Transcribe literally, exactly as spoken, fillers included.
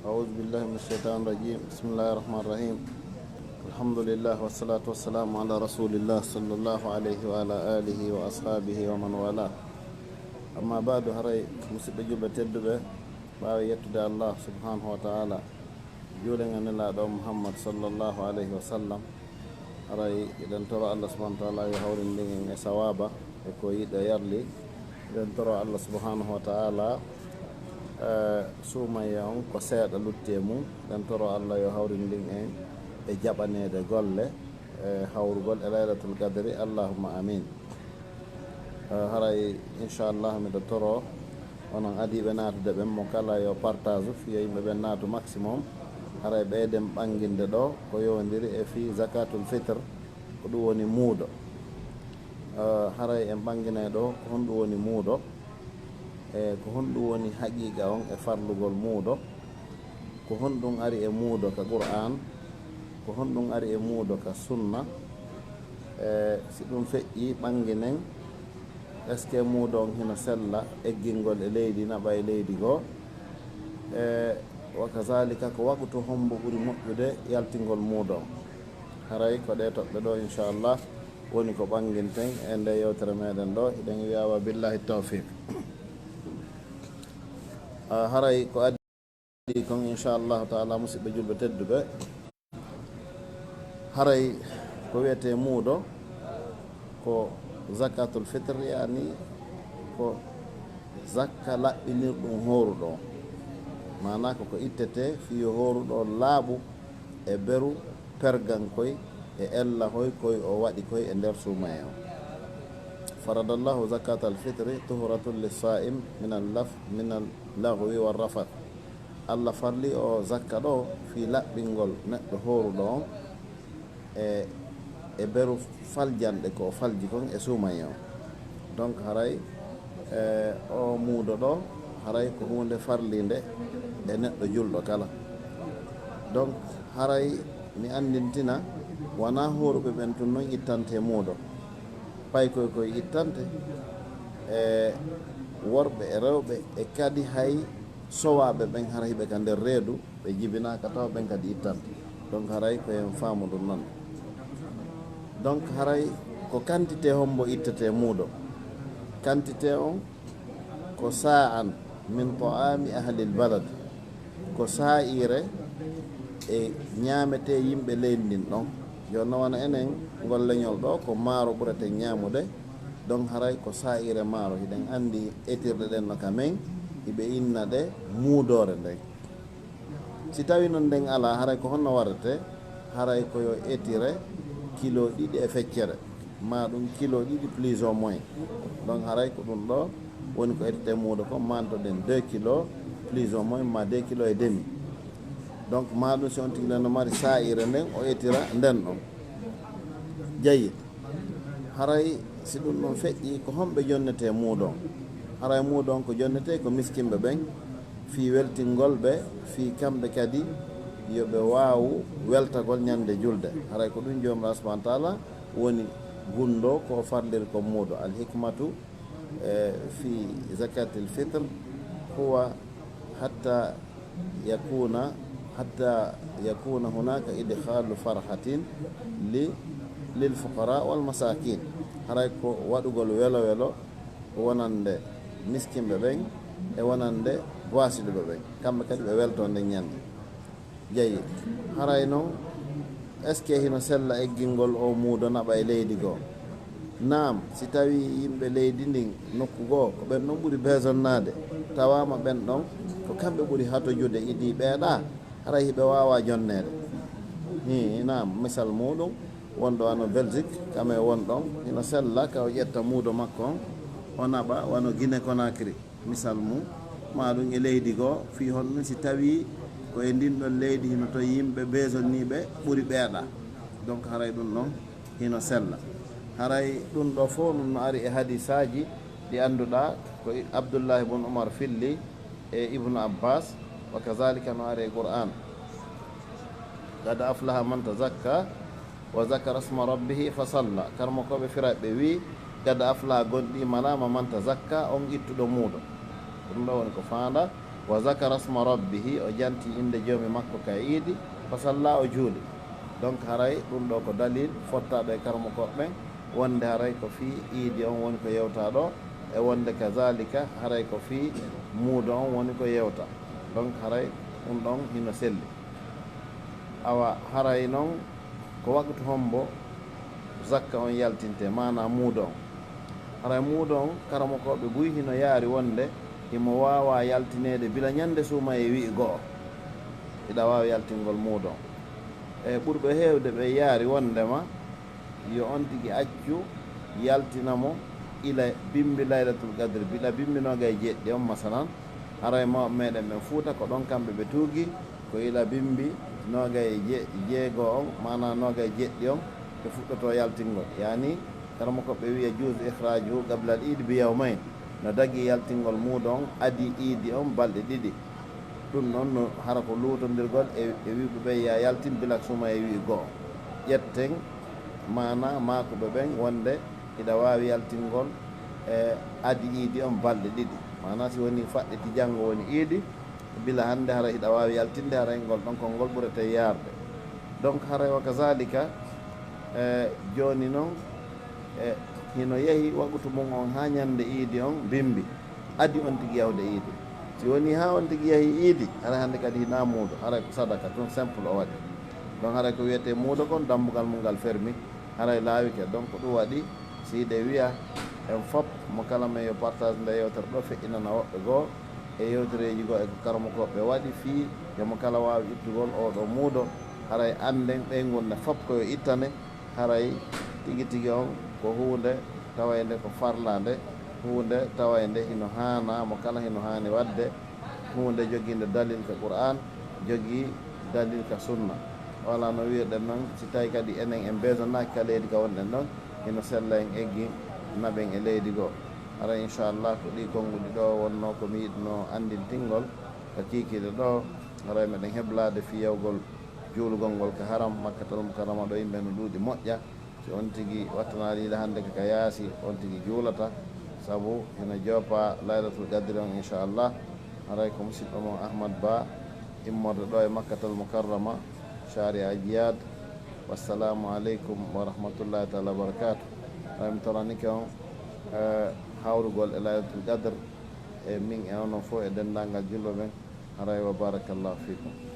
أعوذ بالله من الشيطان الرجيم. بسم الله الرحمن الرحيم. الحمد لله والصلاة والسلام على رسول الله صلى الله عليه وعلى آله وأصحابه ومن والاه. أما بعد, haray musidɓe julɓe tedduɓe, ɓaawo yettude Allah subhanahu wa ta'ala, juulen e Nelaaɗo Muhammad sallallahu alayhi wa sallam, haray eɗen toro Allah subhanahu wa ta'ala yo hawrindin en e sawaaba e ko yiɗo yarli. Eɗen toro Allah subhanahu wa ta'ala, eh, suumaye on ko seeɗa lutti e mum. Eɗen toro Allah yo hawrindin en e jaɓaneede golle, e hawrugol e Laylatul Qadri. Allahumma amin. Eh, haray, inchallah, miɗo toro onon adiiɓe naatude ɓen, mo kala yo partage, fiyo yimɓe ɓen naatu maximum. Haray ɓeyden ɓanginde ɗo ko yowondiri e fii zakatul fitr, ko ɗum woni muudo. Eh, haray en ɓanginay ɗo ko honɗum woni muudo, e ko honɗum woni haqiqa on e farlugol muudo, ko honɗum ari e muudo ka Qur'an, ko honɗum ari e muudo ka sunna, e si ɗum feƴƴi ɓanginen, est-ce que muudo on hino sella eggingol e leydi, naɓa e leydi goo, e wa kazalika ko waqtu hombo ɓuri moƴƴude yaltingol muudo on. Haray ko ɗe toɓɓe ɗo, inchallah, woni ko ɓanginten e nde yewtere meɗen ɗo. Hiɗen wiya wa billahi tawfiq. Ah, haray ko adii kon, inchallahu taala, musidɓe julɓe tedduɓe, haray ko wiyetee muudo ko zakatul fitr, yani ko zakka laɓɓinirɗum hooruɗo on. Maanaa ko ko ittetee fii yo hooruɗo on laaɓu e beru pergankoy e ellahoy koy o waɗi koy e nder suumaye on. Faradallahu zakatal fitri tuhuratun lissa'im minal laf-, minal laghwi war rafath. Allah farli o zakka ɗo fii laɓɓingol neɗɗo hooruɗo on e, e beru faljanɗe ko o falji kon e suumaye on. Donc, haray, e, o muudo ɗo, haray ko huunde farlinde e neɗɗo julɗo kala. Donc, haray mi anndintina, wanaa hooruɓe ɓen tun non ittante muudo. Paykoy koy ittante, e worɓe e rewɓe, e kadi hay sowaaɓe ɓen, hara hiɓe ka nder reedu, ɓe jibinaaka taw, ɓen kadi ittante. Donc, haray ko en faamu ɗum non. Donc, haray ko quantité hombo ittete muudo? Quantité on ko sa'an min ta'ami ahlil balad, ko saa'iire e ñaametee yimɓe leydi ndin ɗon. Jooni non, wano enen ngol leñol ɗo, ko maaro ɓureten ñaamude. Donc, haray ko saa'iire maaro. Hiɗen anndi etirɗe ɗen no ka men, hiɓe inna ɗe muudoore nden. Si tawi non nden alaa, haray ko honno waɗetee? Haray ko yo etire kilo ɗiɗi e feccere, maa ɗum kilo ɗiɗi plus ou moins. Donc, haray ko ɗum ɗo woni ko etete muudo ko, mantoɗen deux kilos plus ou moins, maa deux kilos et demi. Donc, maa ɗum si on tigi no mari saa'iire nden, o etira nden ɗon. Jayyid. Haray si ɗum ɗon feƴƴi, ko homɓe jonnetee muudo on? Haray muudo on ko jonnetee ko miskinɓe ɓen, fii weltingol ɓe, fii kamɓe kadi yo ɓe waawu weltagol ñande julde. Haray ko ɗum Joomiraaɗo subhaanahu wa taala woni gunndoo ko o farliri kon muudo. Al hikmatu, eh, fi zakatil fitr huwa hatta yakuna, hatta yakuna hunaka idkhalu farhatin li, lil fuqara wal masakin. Haray ko waɗugol welo welo wonande miskinɓe ɓen e wonande basiɗuɓe ɓen, kamɓe kadi ɓe welto nden ñande. Jayi, haray non, est-ce que hino sella eggingol o muudo naɓa e leydi goo? Naam, si tawii yimɓe leydi ndin nokku goo, ko ɓen ɗon ɓuri beesonnaade, tawaama ɓen ɗon ko kamɓe ɓuri hatojude idii ɓeeɗaa, haray hiɓe waawaa jonneede. Hii, naam, misal muuɗum, wonɗo wano Belgique, kam e won ɗon, hino sella ka o ƴetta muudo makko on, o naɓa wano Guinée Conakry. Misal mum, maa ɗum e leydi goo, fii honɗum si tawii ko e ndin ɗon leydi hino ton yimɓe beesonniiɓe ɓuri ɓeeɗaa. Donc, haray ɗum ɗon hino sella. Haray ɗum ɗo fow ɗum no ari e hadisaaji ɗi annduɗaa ko Abdullahi bun Umar filli e Ibnu Abbas, wa kazalika no ari e Qur'an. Qad aflaha man tazakka, wa zakara sma rabbihi fa salla. Karmokooɓe firaaɓe ɓe wi'i, qad aflaha, gonɗii malaama, man tazakka, on ittuɗo muudo. Ɗum ɗo woni ko faanda, Wa zakara sma rabbihi, o janti innde Joomi makko ka iidi, fa salla, o juuli. Donc, haray ɗum ɗoo ko dalil fottaaɗo e karamokooɓe ɓen, wonde haray ko fii iidi on woni ko yewtaa ɗoo, e wonde kazaalika haray ko fii muudo on woni ko yewtaa. Donc, haray ɗum ɗon hino selli. Awa, haray non ko waqtu hombo zakka on yaltintee, maanaa muudo on? Haray muudo on, karamokooɓe buy hino yaari wonde himo waawaa yaltineede bila ɲande suumayee wi'i go'o, hiɗa waawi yaltingol muudo on. E ɓurɓe heewde ɓe yaari wondema yo on tigi accu yaltina mo ila bimbi Laylatul Qadri, bila bimbi noogay e jeeɗiɗi on, masalan, haray mawɓe meɗen ɓen Fuuta ko ɗon kamɓe ɓe tuugi, ko ila bimbi noogay e je-, jeego on, maanaa noogay e jeeɗiɗi on, ɓe fuɗɗotoo yaltingol. Yaani, karamokooɓe wi'a, "Juuzu ikhraajuhu qabla al-iidi bi yawmayn." No dagii yaltingol muudo on adii iidi on balɗe ɗiɗi. Ɗum ɗon no hara ko luutondirgol e, e wi'uɓe ɓen, "Yo a yaltin," bila suumayee wi'i go'o. Ƴetten maanaa maakuɓe ɓen wonde hiɗa waawi yaltingol e adii iidi on balɗe ɗiɗi. Maanaa, si wonii faɗɗiti janngo woni iidi, bila hannde haray hiɗa waawi yaltinde, haray ngol ɗon konngol ɓurete yaarde. Donc, haray wa kazaalika, e, jooni non, e, hino yahi waqtu mum on haa ɲande iidi on bimbi, adii on tigi yahude iidi. Si wonii haa on tigi yahi iidi, haray hannde kadi hinaa muudo, haray ko sadaka tun simple o waɗi. Donc, haray ko wi'etee muudo kon, dammbugal mum ngal fermi, haray laawike. Donc, ko ɗum waɗi, si hiɗen wi'a en fop, mo kala men yo partage nde yewtere ɗoo, feƴƴinana woɓɓe goo e yewtereeji goo e ko karamokooɓe waɗi fii yo mo kala waawi ittugol oo ɗoo muudo, haray annden ɓeyngu ne fop ko yo ittane, haray tigi tigi on ko huunde tawaynde ko farlaande, huunde tawaynde hino haanaa, mo kala hino haani waɗde, huunde jogiinde dalil ka Qur'aan, jogii dalil ka Sunna. Wala no wi'irɗen non, si tawi kadi enen en besonaaki ka leydi ka wonɗen ɗon, hino sella en eggi naɓen e leydi goo. Haray, inchallah, ko ɗii konnguɗi ɗoo wonnoo ko mi yiɗunoo anndintingol ka kiikiiɗe ɗoo. Haray meɗen heblaade fii yahugol juulugol ngol ka haram, Makkatal Mukarrama ɗoo yimɓe no ɗuuɗi moƴƴa. Si on tigi wattanaali ila hannde ka, ka yaasi, on tigi juulata, sabu hino joopa Laylatul Qadri on, inchallah. Haray ko musiɗɗo mon Ahmad Ba, immorde ɗoo e Makkatal Mukarrama, Sharia Jiyad. Wassalaamu aleykum wa rahmatullahi taala wa barakaatu. Haray mi toranike on, eh, hawrugol e Laylatul Qadr, e min e onon fof e denndaangal julɓe ɓen. Haray wa barakallahu fiikum.